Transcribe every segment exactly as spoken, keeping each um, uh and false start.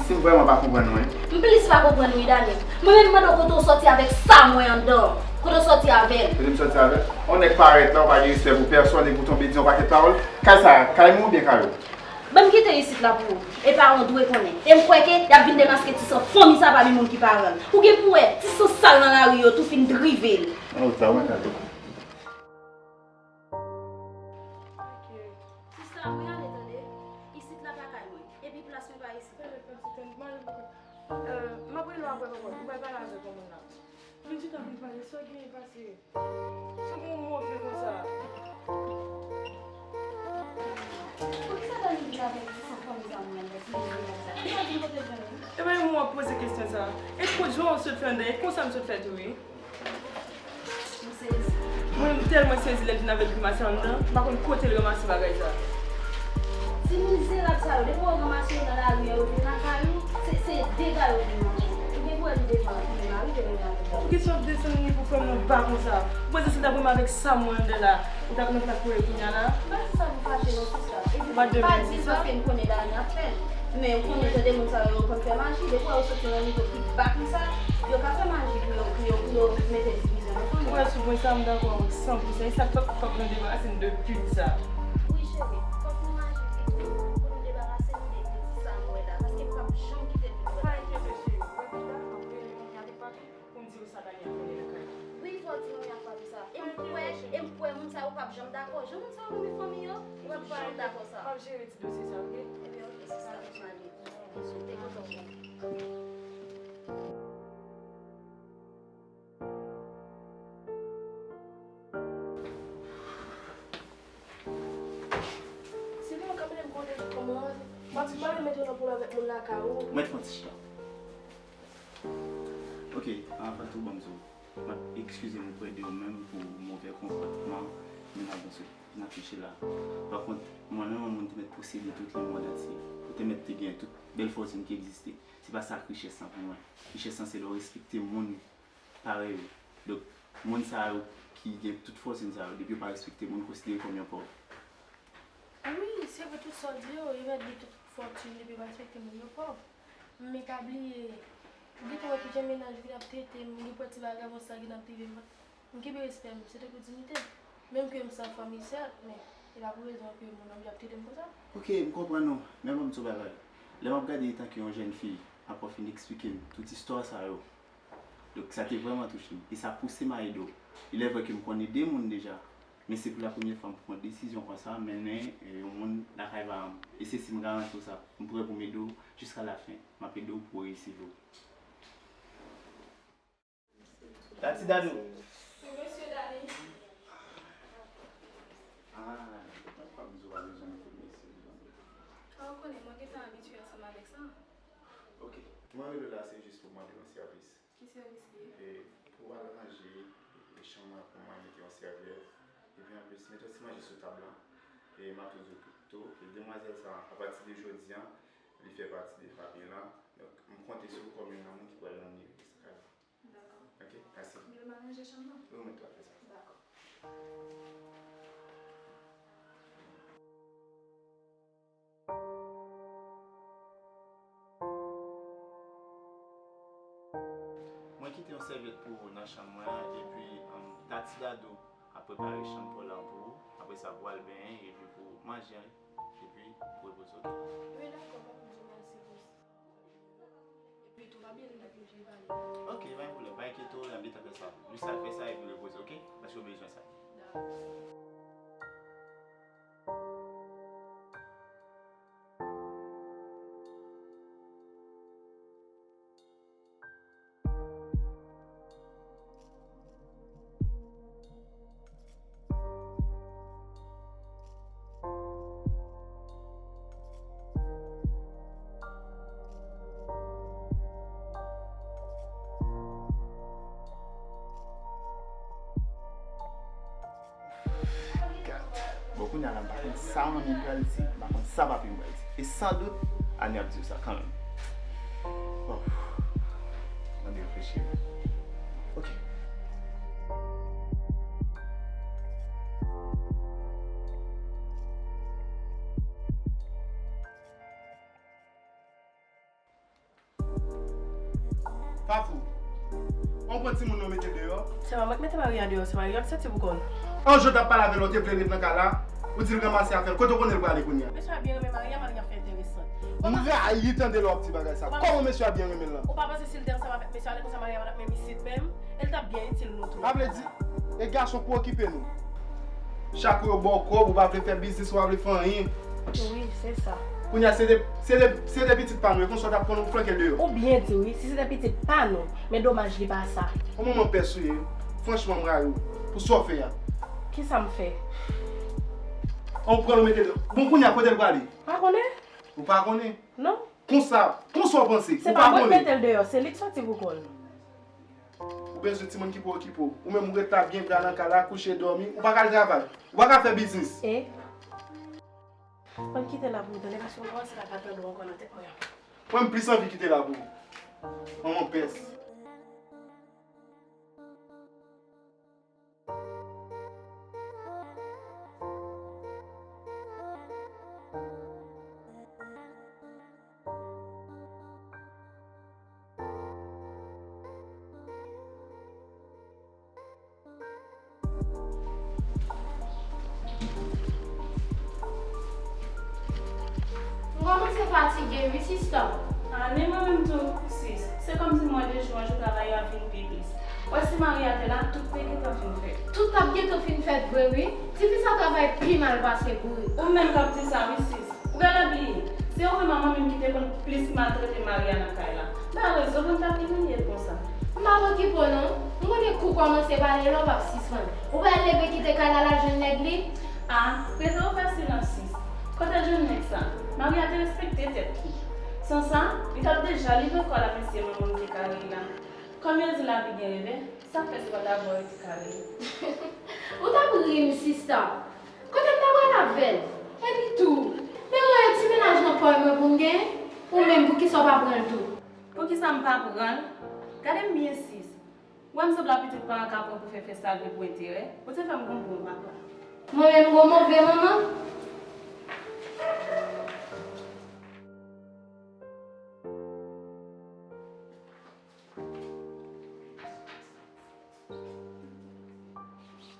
Si m vrèman pa konprann ou, wi. M plis pa konprann wi Dani. Mwen menm m mande w kote w sòti avèk sa m wè anndan an. Kote w sòti avè l? Kote m sòti avè l? On nèg parèt la, ou pa gen respè pou pèsòn epi w tonbe di yon pakèt pawòl. Kay sa, kay mwen oubyen kay ou? Ban m kite isit la pou ou. E paran w dwe konnen. E m kwè ke y ap vin demaske ti san fanmi sa pami moun ki paran l. Ou gen pou wè, ti san sal nan lari yo tou fin drive l. Nan wout la, ou mèt ale. Sista, mwen ale tande. Isit la pa kay mwen. Epi plas mwen pa isit. M ap rele w apre papa. Ou pral pale avèk yon moun la. Vin chita pou n pale. Sa w genyen pase? Sa w gen yon move konsa? Poukisa Dani vin avèk ti san fanmi sa mwen nan ti move konsa? Li pa di m kote l jwenn li. E pa yon moun w ap poze kesyon sa. E jan w sot fè anndan, e konsa m sot fè tou wi. M sezi. Mwen m tèlman sezi lè l vin avèk grimas sa anndan, m pa konn kote l ranmase bagay sa. Ti mizerab sa yo, depi w ranmase yo nan lari an, yo vin lakay ou, se, se dega yo vin manje. Ou gen pou wè li devan, li mari te vin avèk ou. Poukisa w ap desann nivo frè m nan ba konsa? Ou panse si l t ap wè m avèk sa m wè anndan la, ou t ap nan plas pou wè kounye a la? Pa di sa pou fache non sista. Epi pa di l paske m konnen Dani ap fè l. Men ou konnen jan de moun sa yo, yo konn fè maji, depi w wè yo soti nan nivo pi ba konsa, yo ka fè maji pou yo, pou yo, pou yo mete divizyon nan fanmi. Ou wè sou pwen sa a, m dakò avè w san pou san. E sa k fè fòk nou debarase n de pit sa. Wi cheri, fòk nou aji vit wi, pou nou debarase n de pit sa m wè la, paske m p ap janm kite l vin wè bagay sa. Pa enkyete cheri, w wè pita, m ap rele manmi avèk papi pou m di yo sa Dani ap mennen nan kay la. Wi, fò w di manmi ak papi sa. E m kwè, e m kwè moun sa yo p ap janm dakò. Jan moun sa yo renmen fanmi yo, yo p ap janm dakò sa. M ap jere ti dosye sa, oke? Ebyen, oke, sista, m ale. Te kontan wè w. Silvio, w ka mete m konnen kòman w pa, pa remèt yo nan pwoblèm avèk moun lakay ou. Mèt fè yon ti chita. Ok, avan tou, ban m di w, m ap eskize m oprè de ou menm pou movè konpòtman nou nan bon sou. N ap touche la. Pa kont, mwen menm yon moun te mèt posede tout lemonn antye. Ou te mèt te gen tout bèl fòtin ki egziste. Se pa sa k richès lan pou mwen. Richès lan se lè w respekte moun parèy ou. Donk, moun sa yo ki gen tout fòtin sa yo, depi yo pa respekte moun, konsidere kòm yon pòv. Wi, se vre tout sa w di yo, yo mèt gen tout fòtin depi yo pa respekte moun, yo pòv. Men pa bliye, ou gentan wè kijan mennaj vin ap trete m, ou gen pwè ti vagabon sa vin ap drive m. M kenbe respè m, se tankou diyite m. Menm ke m san fanmi sèt, men e pa pou rezon ke moun nan ap trete m konsa. Ok, m konprann ou, men ban m di w bagay. Lè m ap gade etanke yon jèn fi, apre w fin eksplike m tout istwa sa yo, donk sa te vrèman touche m, e sa pouse m a ede w. Il est vrai ke m konn ede moun deja, men se pou la premyè fwa m pran yon desizyon konsa, mennen yon moun lakay paran m. E se si m garanti w sa, m prè pou m ede w jiska lafen. M ap ede w pou w reyisi vi w. Tati Dadou. Wi, mesye Dani. Ah, mwen pa bezwen pa bezwen anpil mesye. Ah, ou konnen, mwen gentan abitye ansanm avèk sa. Ok. Mwen rele w la, se jis pou mande yon sèvis. Ki sèvis li ye? E, pou w al ranje chanm mwen pou mwen, mete yon sèvyèt. Epi anplis, mete yon ti manje sou tab la. E m ap toujou tou, e demwazèl sa, apati de jodi a, li fè pati de fanmi lan. Donk, m konte sou ou kòm youn nan moun ki pral nan legliz. Dakò. Ok, mèsi. Mwen al ranje chanm nan. Wi, mwen tou ap fè sa. Dakò. Mwen kite yon sèvyèt pou ou nan chanm mwen an, epi, um, Tati Dadou ap prepare chanm pa w lan pou ou. Apre sa, pou w al benyen, epi pou w manje, epi pou w repoze w. Wi, dakò, papa, m di w mèsi pou sa. Epi tou va byen, n ap oblije pale. Ok, pa gen pwoblèm, pa enkyete w, n ap gentan fè sa. Jis al fè sa epi repoze, ok? Paske w bezwen sa. Dakò. Bon, kounye a la, m pa konn sa manmi m pral di, m pa konn sa papi m pral di. E san dout, Ani ap di w sa kanmenm. Bon, mande reflechi. Ok. Fafou, ou pran timoun nan ou mete l deyò? Se pa mwen k mete Maria deyò, se Maria ki soti pou kò l. An, jan w t ap pale avè l, ou te vle l ret nan kay la, ou di l ranmase afè l. Kote w konnen l prale kounye a? Mesye a byen renmen Maria, Maria fè enteresan. M rayi tande lè w ap di bagay sa. Kòman mesye a byen renmen l lan? Ou pa panse si l te ansanm avèk mesye a, lè konsa Maria pa t ap menm isit menm? E l t ap byen itil nou tou. Sa vle di, e gason k pou okipe nou. Chak ou yo ba w kòb, ou pa vle fè biznis, ou pa vle fè anyen. Wi, se sa. Kounye a, se de, se de, se de pitit pa nou, e konsa w t ap pran nou flanke l deyò. Ou byen di wi, si se te pitit pa nou, men domaj li pa sa. Yon manman pès ou ye, franchman m rayi w pou sa w fè a. Kisa m fè? An, ou pran l ou mete l deyò. Bon, kounye a, kote l prale? Pa konnen. Ou pa konnen? Non. Konsa, konsa w panse? Se pa mwen k mete l deyò, se li k soti pou kò l. Ou bezwen timoun ki pou okipe w. Ou menm ou ret la byen gra nan kay la, kouche, dòmi. Ou pa ka al travay. Ou pa ka fè biznis. E? Ann kite l la pou ou tande, paske m kòmanse pa ka tande w ankò nan tèt mwen. Mwen, m plis anvi kite l la pou ou. Manman pès. M kòmanse fatige wi, sista. A, ni mwen menm tou, sis. Se kòmsi mwa de jen an jou travay yo ap vin pi plis. Wè si Maria te la, tout te gentan fin fèt. Tout t ap gentan fin fèt vre wi. Tifi sa travay pi mal pase kouri. Ou menm k ap di sa wi, sis. Ou genlè bliye, se ou menm ak manmi m ki te konn plis maltrete Maria nan kay la. Men a rezon pou n t ap imilye l konsa. M p ap okipe w non. M konnen kou kòmanse pale la w p ap sispann. Ou pral leve kite kay la al jwenn nèg li? A, prefere w fè silans sis. Kote l jwenn nèg sa? Maria te respekte tèt li. San sa, li t ap deja livre kò l a mesye manman m te kare l la. Kòm yo di lavi gen revè, sa k fè se pa dabò yo te kare l. Ou t ap ri m, sista. Kote m ta pral avè l? Epi tou, men mwen yon ti mennaj nan pòy mwen pou m genyen, ou menm poukisa w pa pran l tou? Poukisa m pa pran l? Gade m byen sis. Ou wè m sanble ak pitit paran kapon pou fè fè sa l vle pou enterè? Ou te fè m gon bon papa. Mwen menm gon move manman?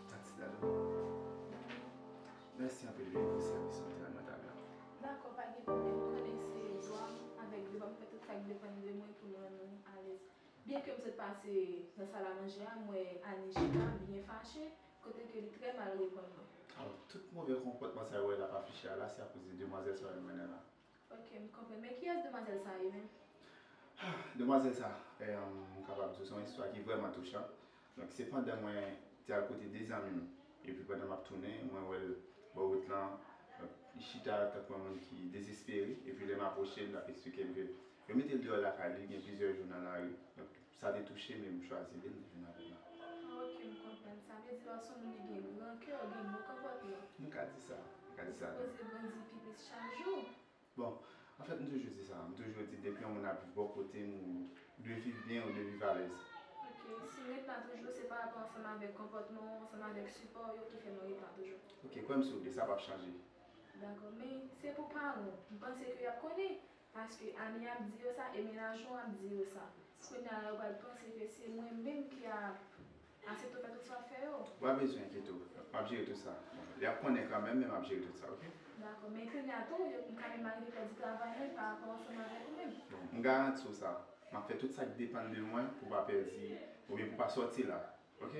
Tanti Dado, mèsi anpil wi pou sèvis ou te rann mwen ta byen. Dakò, pa gen pwoblèm. Ou konnen se dwa m avèk dwa m fè tout sa k depann de mwen pou m rann ou alèz. Byenke m sot pase nan sal a manje a, m wè Ani chita, byen fache, kote ke li trè mal reponn mwen. Alò, tout move konpòtman sa yo wè l ap afiche a la, se akoz de demwazèl sa yo mennen la. Ok, m konprann. Men kiyès demwazèl sa ye menm? Ah, demwazèl sa, eh, m kapab di w, se yon istwa ki vrèman touchan. Donk, se pandan mwen te al kote de zanmi m, epi pandan m ap tounen, mwen wè l bò wout lan, donk, li chita tankou yon moun ki dezespere, epi lè m apwoche l, l ap eksplike m ke yo mete l deyò lakay li, li gen plizyè jou nan lari. Donk, sa te touche m, e m chwazi vin, vin avè l la. Ah, ok, m konprann. Sa vle di lè w se yon moun ki gen gran kè, w gen bon konpòtman. Nou ka di sa, nou ka di sa tou. Ou sipoze grandi pi plis chak jou. Bon, anfèt, m toujou di sa. M toujou di, depi yon moun ap viv bò kote m, ou dwe viv byen, ou dwe viv alèz. Ok, si m ret la toujou, se pa rapò ansanm avèk konpòtman w, ansanm avèk sipò w yo ki fè mwen ret la toujou. Ok, kwè m souple, sa p ap chanje. Dakò, men se pou paran w. M panse ke y ap konnen, paske Ani ap di yo sa, e mennaj ou ap di yo sa. Kounye a la, yo pral panse ke se mwen menm ki ap aksepte w fè tout sa w ap fè yo. Ou pa bezwen enkyete w. M ap jere tout sa. Bon, y ap konnen kanmenm, men m ap jere tout sa, ok? Dakò. Men kounye a tou, yo, m ka menm arive pèdi travay mwen pa rapò ansanm avèk ou menm. Bon, m garanti w sa. M ap fè tout sa k depann de mwen pou w pa pèdi, oubyen pou w pa sòti la. Ok?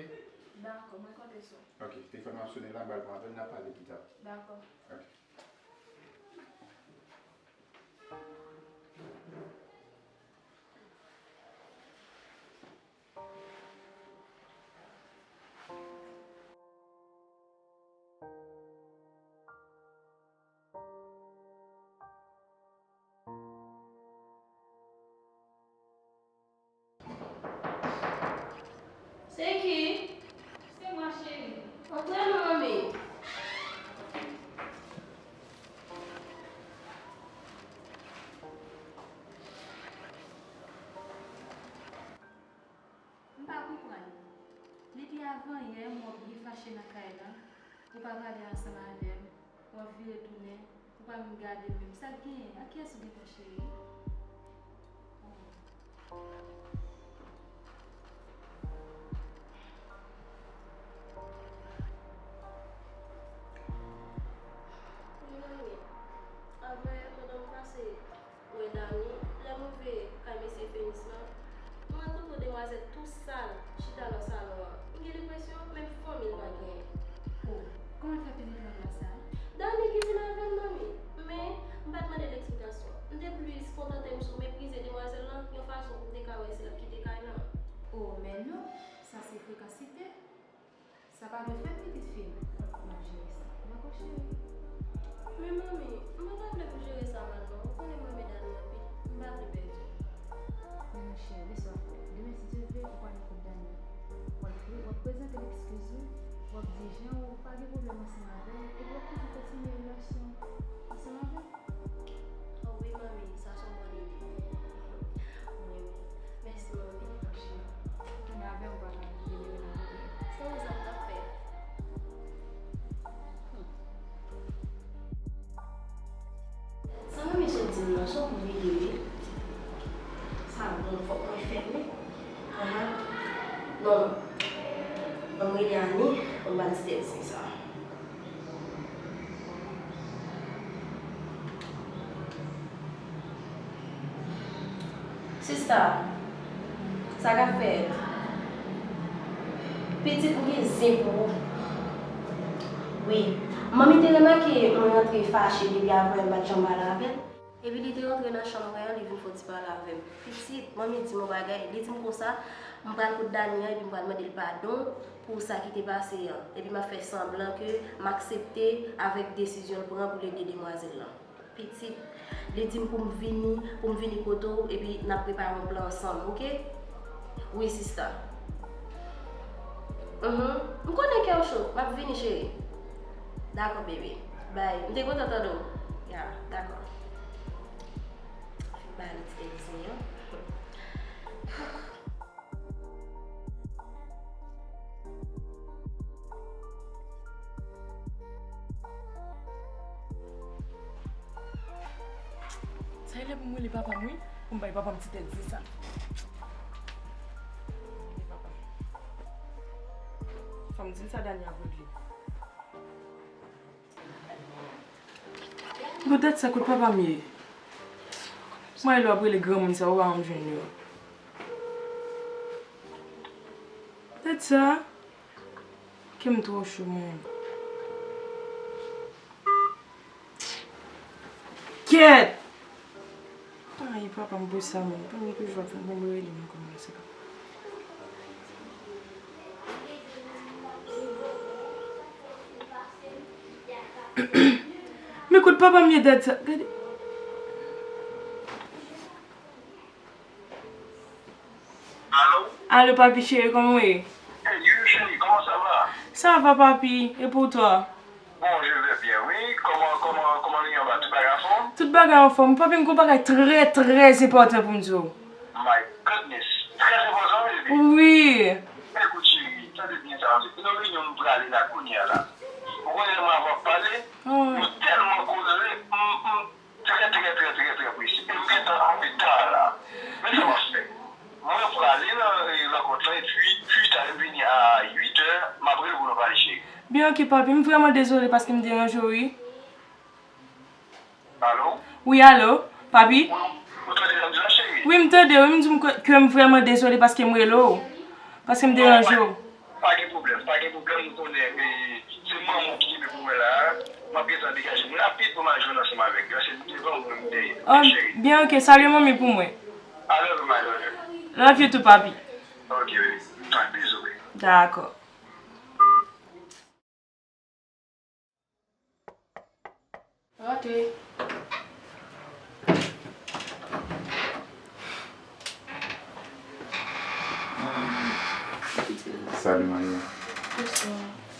Dakò, mwen konte sou w. Ok, telefòn nan ap sone la, m pral pran apèl, n ap pale pita. Dakò. Ok. Se ki? Se mwen, cheri. Antre non, manmi. M pa konprann. Depi avan yè, m wè w byen fache nan kay la. Ou pa pale ansanm avè m. W ap vire tounen. Ou pa menm gade m menm. Sa k genyen? Ak kiyès ou gentan cheri? Oh. Fè pitit fi m ap jere sa. Dakò, cheri? Men manmi, m pa ta vle pou jere sa mal non. Ou konnen m renmen Dani anpil. M pa vle pèdi l. Men monchè, lese w ap fè. Demen, si Dye vle, ou pral nan kot Dani. W ap, w ap prezante l eskiz ou, w ap di jan ou pa gen pwoblèm ansanm avè l, epi w ap toujou kontinye relasyon ansanm avè l. Oh wi, manmi, sa se yon bòn ide. Mwen, mèsi, manmi. Tounen avè m, papa, demen nan kote. Se yon zam k ap fè. Sa manmi sot di m nan, se yon bòn ide, wi. Sa bon, fòk mwen fè l, wi. Aha. Non, non. Ban m rele Ani, ban m ba l ti tèt zen sa. Sista, sa k ap fèt? Pitit, m gen zen pou ou. Wi. Manmi te remake mwen rantre fache depi avan yè, m pa t janm pale avè l. Epi li te rantre nan chanm mwen an, li vin fè yon ti pale avè m. Pitit, manmi di m yon bagay, li di m konsa, m pral kot Dani an, epi m pral mande l padon pou sa ki te pase an. Epi m ap fè sanblan ke m aksepte avèk desizyon l pran pou l ede demwazèl lan. Pitit, li di m pou m vini, pou m vini kote w, epi n ap prepare yon plan ansanm, oke? Wi, sista. Mhm. M konnen kè w cho. M ap vini, cheri. Dakò, bebe. Bay. M te kontan tande w. Ya, dakò. Ba li ti egzanp. Sa e lè pou m rele papa m, wi. Pou m bay papa m ti tèt di sa. Rele papa m. Fò m di l sa Dani ap regle. Bon, dat sa, kot papa m ye? Mwen rele w ap rele granmoun sa, ou pa janm jwenn yo. Dat sa, kè m twò cho, mwen. Kèt! Ay, papa m pou sa, mwen. Papa m toujou ap fè m rele m kòmanse. Men kot papa m ye dat sa? Gade. Alo? Alo, papi cheri, kòman w ye? Hey, Yoyo cheri, comment ça va? Ça va, papi, et pour toi? Bon, je vais bien, oui. Comment, comment, comment li anba? Tout bagay anfòm? Tout bagay anfòm. Papi, m gen yon bagay trè, trè enpòtan pou m di w. My goodness. Trè enpòtan, baby. Wi. Ekout, cheri, tande byen sa. Se nan reyinyon nou prale la, kounye a la. Ou konnen lè mwen avè w ap pale, nou tèlman koze, m, m, Trè, trè, trè, trè, trè presi. E m gentan anvi ta la. Men sa m ap fè. Mwen prale nan, e, rankont lan, epi, pi ta, lè m vini a uit è, m ap rele w pou nou pale, cheri. Byen, oke, papi. M vrèman dezole paske m deranje w, wi. Alo? Wi, alo, papi? Wi, ou tande sa m di la, cheri? Wi, m tande, wi, m di w ke, ke m vrèman dezole paske m rele w. Paske m deranje w. Pa gen pwoblèm, pa gen pwoblèm, m konnen, e, se manman w ki kenbe pou mwen la a. M ap gentan degaje m rapid pou m al jwenn ansanm avèk yo. Se devan mwen m dèyè. Oh, byen, oke, salye manmi pou mwen. I love you, my daughter. Love you too, papi. Ok, baby. Bye, bizou, baby. Dakò. Rantre. Salut Maria. Bonsoir.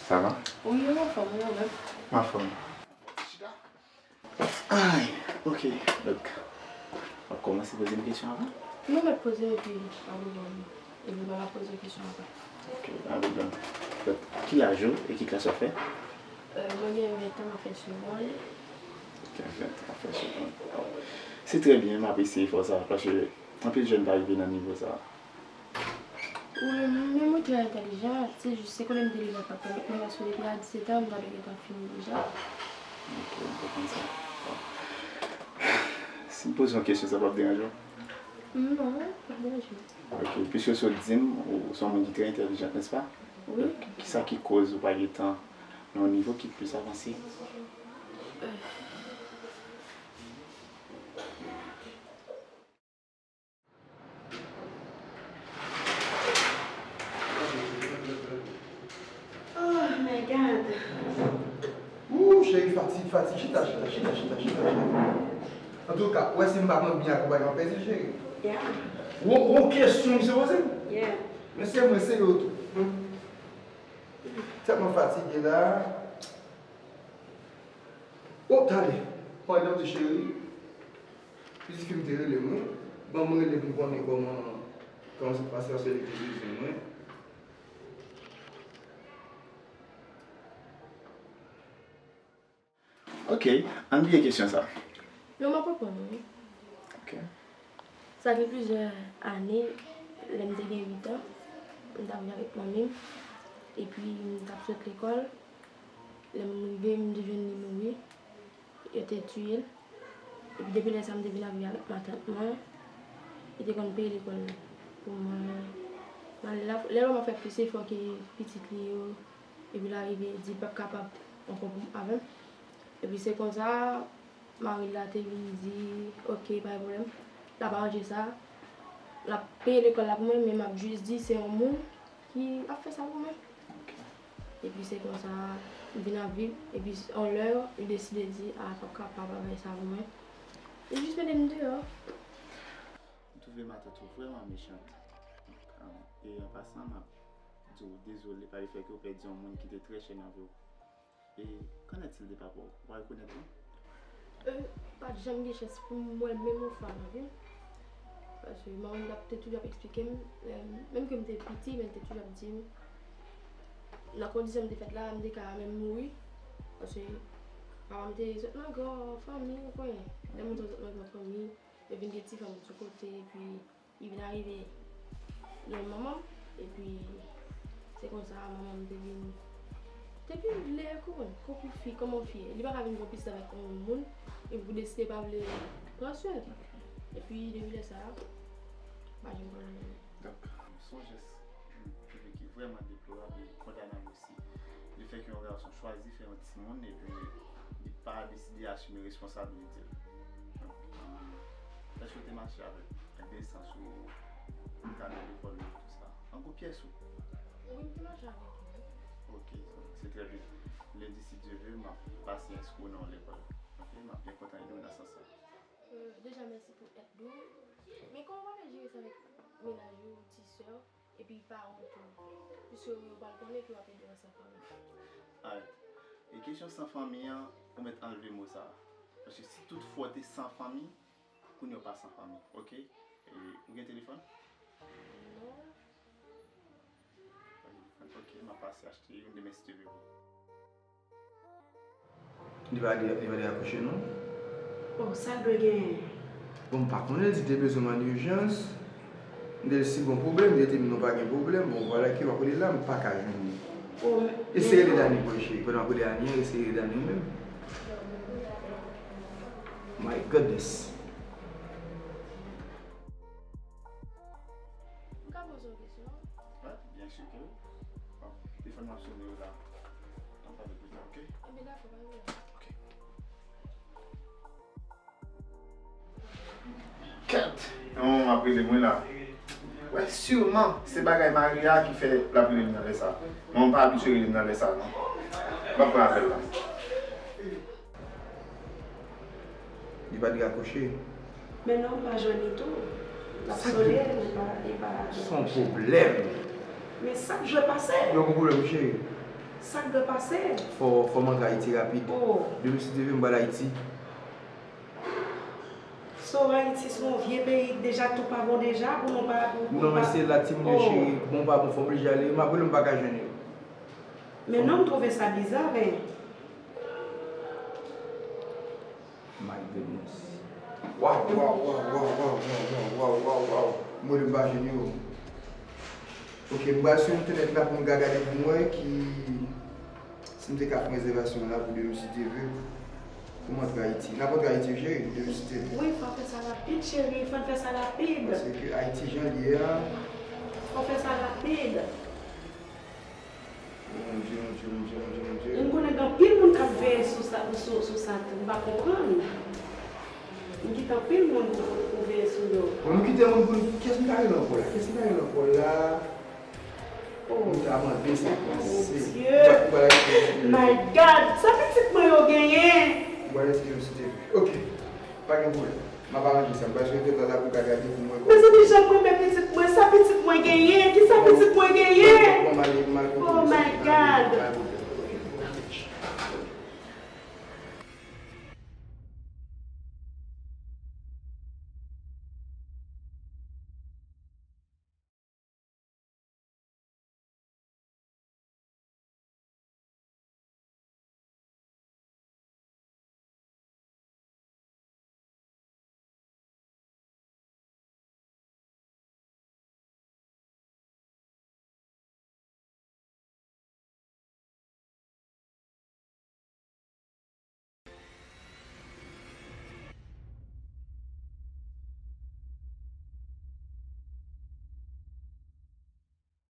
Ça va? Wi, m anfòm, ou menm? M anfòm. Ay, ok. Donk, w ap kòmanse poze m kesyon avan? Non, mèt poze epi, epi m ap poze kesyon apre. Ok, alò, donk, donk, ki laj ou e ki klas w ap fè? Euh, mwen gen ven tan, m ap fè segonn. Ok, ven tan, w ap fè segonn. Se trè byen, m apresye efò sa, paske anpil jèn pa rive nan nivo sa. Wi, men mwen trè entèlijan, se jis se konnen m te leve a k pa pèmèt mwen, paske depi a disèt an, m ta dwe gentan fini deja. Ok, m konprann sa. Bon. Si m poze w yon kesyon, sa p ap deranje w? Non, pa deranje m. Ok, piske w sot di m, ou se yon moun ki trè entèlijant, nèspa? Wi. Donk, kisa ki koz ou pa gentan nan yon nivo ki plis avanse? Euh. Oh my Ooh, cheri, fatig, fatig. Chita, chita, chita, chita, chita, chita. Antouka, ou wè si m pa pran byen akonpaye, m ap pèdi l, cheri. Yeah. Ou, ou kesyon misye poze m? Yeah. Men se mwen, se yo tou. Tèlman fatige la. Oh, tande. Pandan m di cheri, pitit fi m te rele mwen. Ban m rele pou m konnen kòman, kòman sa pase, paske li te bezwen mwen. Ok, ann bliye kesyon sa. Non, m ap reponn ou, wi. Ok. Sa gen plizyè ane, lè m te gen uit an, m t ap viv avèk manmi m, epi m t ap sot lekòl. Lè m rive, m te jwenn li mouri. Yo te tiye l. Epi depi lè sa a, m te vin ap viv avèk matant mwen. Li te konn peye lekòl pou mwen. M al la, lè lòm ap fè plis efò ke pitit li yo. Epi l arive di l p ap kapab ankò pou, avè m. Epi se konsa, mari l la te vin di, ok, pa gen pwoblèm. L ap aranje sa. L ap peye lekòl la pou mwen, men m ap jis di se yon moun ki ap fè sa pou mwen. Epi se konsa, m vin ap viv. Epi yon lè, li deside di, a, l p ap kapab bagay sa pou mwen. Li jis mete m deyò. M twouve matant ou vrèman mechant. E an pasan, m ap di w dezole pa lefètke w pèdi yon moun ki te trè chè nan vi w. E qu'en est-il de papa w? Ou pa rekonèt li? Euh, pa t janm gen chans pou m wè l menm yon fwa nan vi m. Paske manman m t ap, te toujou ap eksplike m, euh, menm ke m te piti, men l te toujou ap di m, nan kondisyon m te fèt la, m te ka menm mouri. Paske papa m te sot nan gran fanmi, ou konnen. Lè moun sa yo sot nan gran fanmi, yo vin gen ti fanm sou kote, epi li vin arive gen manman m, epi se konsa manman m te vin, te vin vle konprann, kòman fi, kòman fi ye. Li pa ka vin pran pitit avèk yon moun, epi pou deside pa vle pran swen l. Epi depi lè sa a, m pa janm pran l. Donk, se yon jès ki, ki vrèman deplorab e kondanab osi. Lefètke yon gason chwazi fè yon timoun epi li pa deside asime responsablite l. Donk, èske w te mache avèk, avèk desans ou, ou te al lekòl ou, tout sa? An gwo pyès ou? Wi, m te mache avèk li. Ok, se trè byen. Lendi, si Dye vle, m ap pase enskrè w nan yon lekòl. Ok, m ap byen kontan ede w nan sans sa. Euh, deja, mèsi pou èd ou. Men kòman w pral jere sa avèk mennaj ou, ti sè w? Epi paran w tou. Piske yo pral konnen ke w ap ede w san fanmi. Alright. E kesyon san fanmi an, ou mèt anlve mo sa a. Paske si tout fwa w te san fanmi, kounye a w pa san fanmi, ok? E ou gen telefòn? Non. Pa gen telefòn. Ok, m ap pase achte youn demen si Dye vle pou ou. Li pa de, li pa de akouche non. Oh, sa l dwe genyen? Bon, m pa konnen, li di te bezwen m an ijans. M te di si gon pwoblèm, li te di m non, pa gen pwoblèm. Bon, vwala ke w ap rele la, m pa ka jwenn li. Oh, men, eseye rele Dani pou cheri. Pandan w ap rele Dani an, eseye rele Dani ou menm. My goodness. M ka poze w kesyon? Wi, byen si ke wi. Bon, telefòn nan ap sone wi la. N ap pale pita, ok? Ebyen, dakò, pa gen pwoblèm. Ok. Kèt! Yon manman ap rele mwen la. Wè, siman, se bagay Maria ki fè l ap rele m nan lè sa. Mwen, m pa abitye rele m nan lè sa, non. M ap pran apèl la. Li pa t rakwoche. Men non, m pa jwenn li tou. L ap sone, li pa, li pa. Se yon pwoblèm. Men sa k dwe pase? Yo gon pwoblèm, cheri. Sa k dwe pase? Fò, fò m antre Ayiti rapid. Oh. Demen si Dye vle, m pral Ayiti. So, Ayiti se yon vye peyi, deja tout pa bon deja, pou nou pa, pou, pou non, men pa. Se la timoun yo, oh, cheri. Bon, pa bon, fò m blije ale. M ap rele, m pa ka jwenn yo. Men non, m twouve sa biza, men. My goodness. Waw, waw, waw. Mwen menm pa jwenn yo. Ok, m pral sou entènèt la pou m ka gade pou m wè ki, si m te ka fè rezèvasyon la pou demen si Dye vle, pou m antre Ayiti. N ap antre Ayiti, cheri, demen si Dye vle. Wi, fò n fè sa rapid, cheri, fò n fè sa rapid. Paske Ayiti jan l ye a. Fò n fè sa rapid. Bondye, Bondye, Bondye, Bondye, Bondye. E m konnen gen anpil moun k ap veye sou sa, sou, sou sa tou. M pa konprann. M kite anpil moun pou, pou veye sou yo. Bon, nou kite moun pou nou. Kiyès m ta rele ankò la? Kiyès m ta rele ankò la? Oh. Moun ta mande sa k pase. Bondye. Ou pa, ou pa la kite. My God, sa pitit mwen yo genyen? Mwen rete yon ti te. Ok, pa gen pwoblèm. M ap aranje sa. M pral sou entènèt la pou m ka gade pou m wè kòman. Mezanmi, jan mwen renmen pitit mwen, sa pitit mwen genyen? Kisa pitit mwen genyen? Bon, m ale, m al Oh my God.